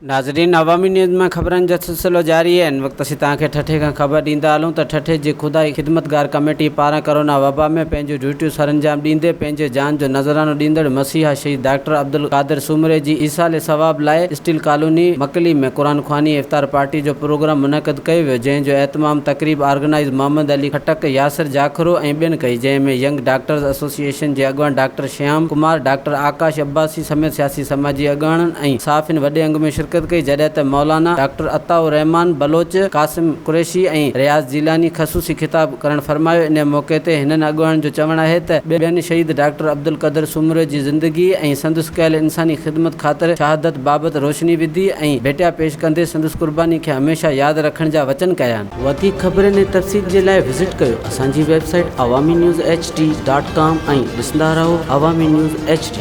ناظرين عوامي نيوز ۾ خبرن جو سلسلو جاري آهي هن وقت اسين توهان کي ٺٽي کان خبر ڏيندا هلون ته ٺٽي جي خدائي خدمتگار ڪميٽي پاران ڪرونا وبا ۾ پنهنجون ڊيوٽيون سرانجام ڏيندي پنهنجي جان جو نذرانو ڏيندڙ مسيحا شهيد ڊاڪٽر عبدالقادر سومري جي ايصال ثواب لاء اسٽيل ڪالوني مڪلي ۾ قرآن خواني ۽ افطار پارٽي جو پروگرام منعقد ڪيو ويو جنهن جو اهتمام تقريب آرگنائيز محمد علي خٽڪ، ياسر جاکرو ۽ ٻين ڪئي جنهن ۾ ينگ ڊاڪٽرز ايسوسيئيشن جي اڳواڻ ڊاڪٽر شيام ڪمار، ڊاڪٽر آڪاش عباسي سميت سياسي سماجي اڳواڻن ۽ صحافين وڏي انگ ۾ شرڪت ڪئي جڏهن ته مولانا ڊاڪٽر عطاء الرحمان بلوچ، قاسم قريشي ۽ رياض جيلاني خصوصي خطاب ڪرڻ فرمايو انهي موقعي تي هنن اڳواڻن جو چوڻ آهي ته ٻين شهيد ڊاڪٽر عبدالقدر سومرو جي زندگي ۽ سندس ڪيل انساني خدمت خاطر شهادت بابت روشني وڌي ۽ ڀيٽيا پيش ڪندي سندس قرباني کي هميشه ياد رکڻ جا وچن ڪيا. وڌيڪ خبرن ۽ تفصيل جي لاء وزٽ ڪيو اسان جي website Awami news H D dot com ۽ ڏسندا رهو عوامي نيوز ايڇ ڊي.